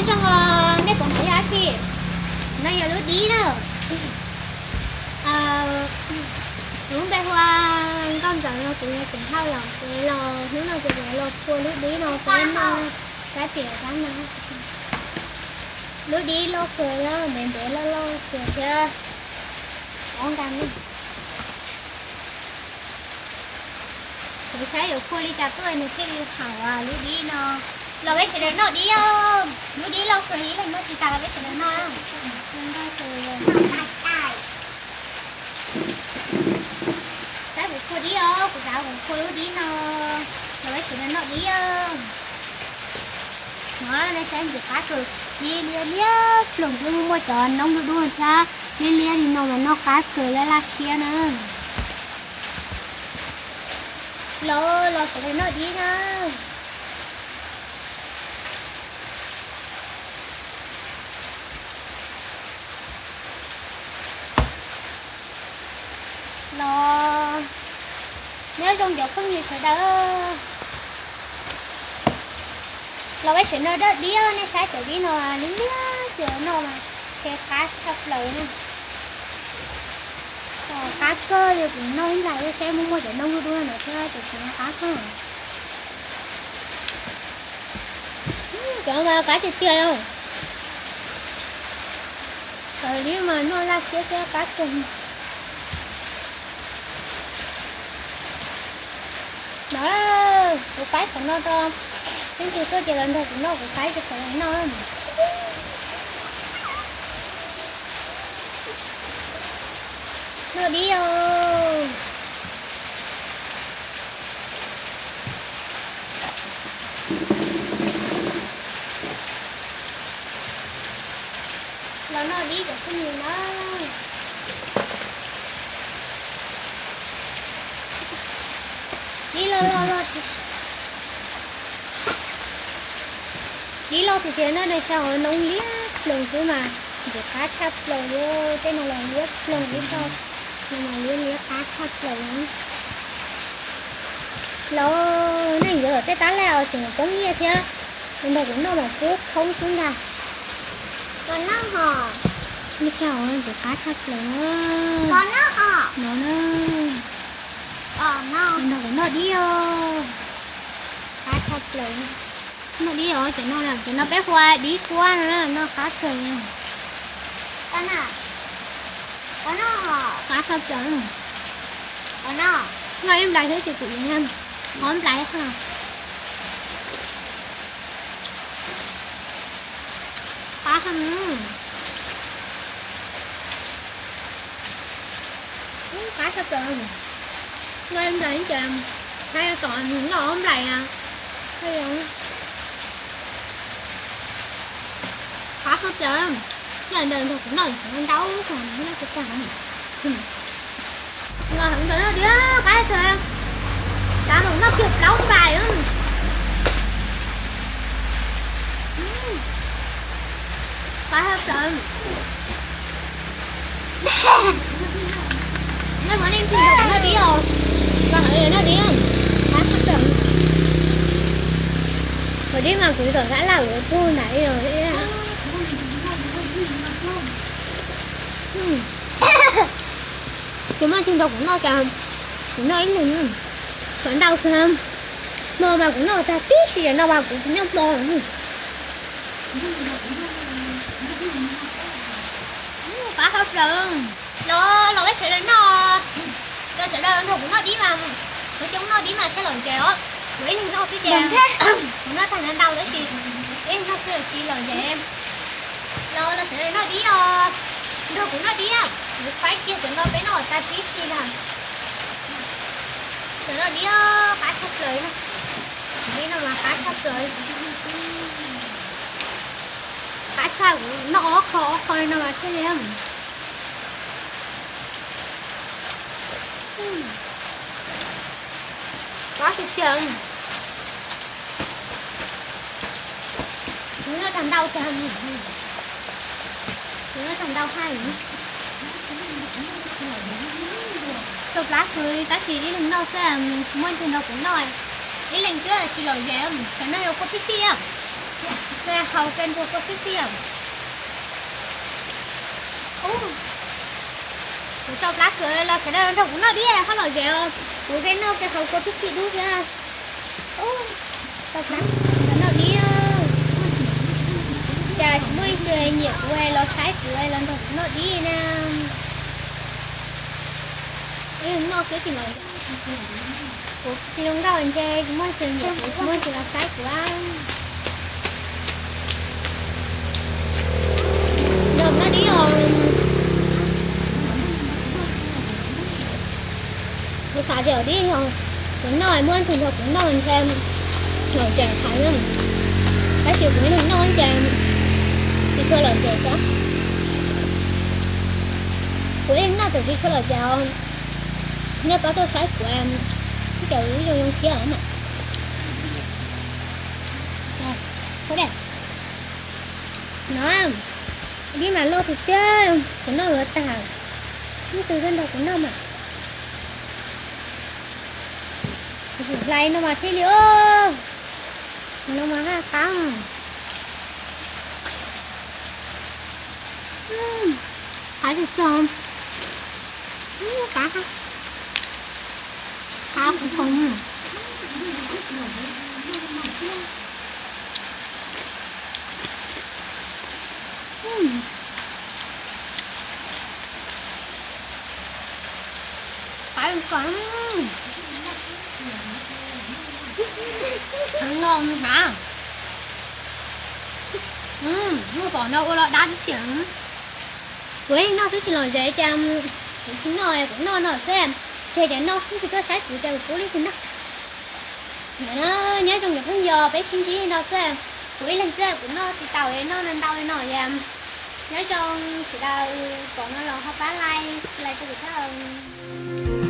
Zoo os, nej puas hnov yog dab tsi? No yog lub dib na. Kuv lub npe hu ua Nkauj Ntxawm no, kuv yog xeem Hawj yom, kuv los hnub no ces kuv los phua lub dib no peb noj, kab tiam kab no. Lub dib loj kawg, ntev ntev loj loj kawg thiab. Ob nka nej. Kuv saib yuav phua li cas tuaj nws thiaj li haum lub dib no. Los peb sawv daws noj dib os. Lub dib loj kawg ib leeg noj tsis tas los peb sawv daws noj. Saib kuv phua dib os, kuv xav kuv phua lub dib no. Los peb sawv daws noj dib os. No nej saib ntxim qab kawg, liab liab liab ploog, twb muaj cov noob dub dub thiab, liab liab li no mas noj qab kawg, laj laj siab na. Los los sawv daws noj dib na. Los nyob zoo cov phooj ywg sawv daws. Los peb sawv daws noj dib, nej saib cov dib no liab liab ces noj mas qab tshaj plaws na. Qab kawg li, kuv noj ib nplais saib muaj muaj cov noob dub dub no thiab ces kuv qab kawg. Cov mas qab tiag tiag no. Cov dib mas noj laj siab thiab qab kawg. No, kuv faib qhov no rau leej twg tuaj ces los nrog kuv noj, kuv faib rau sawv daws noj. Noj dib os. Los noj dib cov phooj ywg na. Dib loj loj loj, dib loj tiag tiag na, nej saib hauv noob liab ploog xwb mas ntxim qab tshaj plaws li. Tej no los liab ploog xwb, tej no mas liab liab qab tshaj plaws li. Los nej yuav lawm tej tab laj os, tseem poob nyiaj thiab. Nrog kuv noj mas kub khoob xwb ntag. Nej saib hauv ntxim qab tshaj plaws na. No na. Nrog kuv noj dib os. Qab tshaj plaws. Noj dib os, cov no, cov no peb hu ua dib kuab no, noj qab kawg. Qab tshaj plaws. Noj ib nplais thiab ces kuv yuav noj ob nplais. Qab tshaj plaws. Qab tshaj plaws. Noj ib nplais ces hais tom noj ob nplais na. Qab tshaj plaws. Noj ntawd nrog kuv noj, kuv noj ntau, noj tag. Noj heev ntawd no tiag, qab tshaj. Xav mus noj kiag plaub nplais. Qab tshaj plaws. Nej puas nej nrog kuv noj dib os? Noj heev noj dib, qab tshaj plaws. Cov dib mas kuv txawm xav laj kuv pug nram ib los. Ces muaj tus nrog kuv noj cas, kuv noj ib leeg, tshuav ntau kawg. Hmo mas kuv noj tag tib si, no mas kuv nyob hmo. Qab tshaj plaws. Los los peb sawv daws noj, los sawv daws nrog kuv noj dib mas, kuv coob noj dib mas thiaj lom zem os. Kuv ib leeg noj xwb ces kuv noj tag ntau ntau tab sis ib leeg noj xwb tsis lom zem. Los los sawv daws noj dib os, nrog kuv noj dib, kuv faib kiag cov no peb noj tag tib si ntag. Cov no dib qab tshaj plaws, dib no mas qab tshaj plaws. Qab tshaj, kuv noj ob qho ob qho no mas thiaj li. Qab tiag tiag. Kuv noj tag ntau tag, kuv noj tag ntau hais. Tau plab kawg tab sis ib leeg noj xwb, muaj tus nrog kuv noj, ib leeg twb tsis lom zem, tsam no yuav kua pib sij. Haus ke nrog kua pib xij os. Kuv tso plab kawg los sawv daws los nrog kuv noj dib, qhov lom zem os. Kuv ke noj ke haus kua pib xij dub thiab. Tso plab los noj dib. Cas tsis muaj leej twg nyiam kuv los saib kuv los nrog kuv noj dib na. Noj xwb tsis los, kuv tsis zoo nkauj ntshe tsis muaj leej twg nyiam kuv, tsis muaj leej twg los saib kuv. Noj dib os. Kuv xav tias dib, kuv noj muaj leej twg nrog kuv noj ntshe lom zem heev. Tab sis kuv ib leeg noj ces tsis tshua lom zem thiab. Kuv ib leeg noj txawm tsis tshua lom zem os, nej pab tuaj saib kuv, ces zoo zoo thiab mas. No, dib mas loj tiag tiag, kuv noj luav tag, leej twg tuaj nrog kuv noj mas. Hlais no mas thiaj li, no mas haj qab. Qab tsis txog, qab qhov qhov. Qab kawg. Heev no mas. Muaj pom no ua los dab tib si. Kuv ib leeg noj xwb tsis lom zem cas, kuv tsis noj, kuv noj no xwb. Tseg tias noj leej twg tuaj saib kuv ces kuv pub leej twg noj. Nyob zoo cov phooj ywg, peb sib ntsib li no xwb. Kuv ib leeg xwb kuv noj tsis tau, noj ntau li no yom. Nyob zoo sawv daws, pom no los ho pab like, like rau kuv thiab.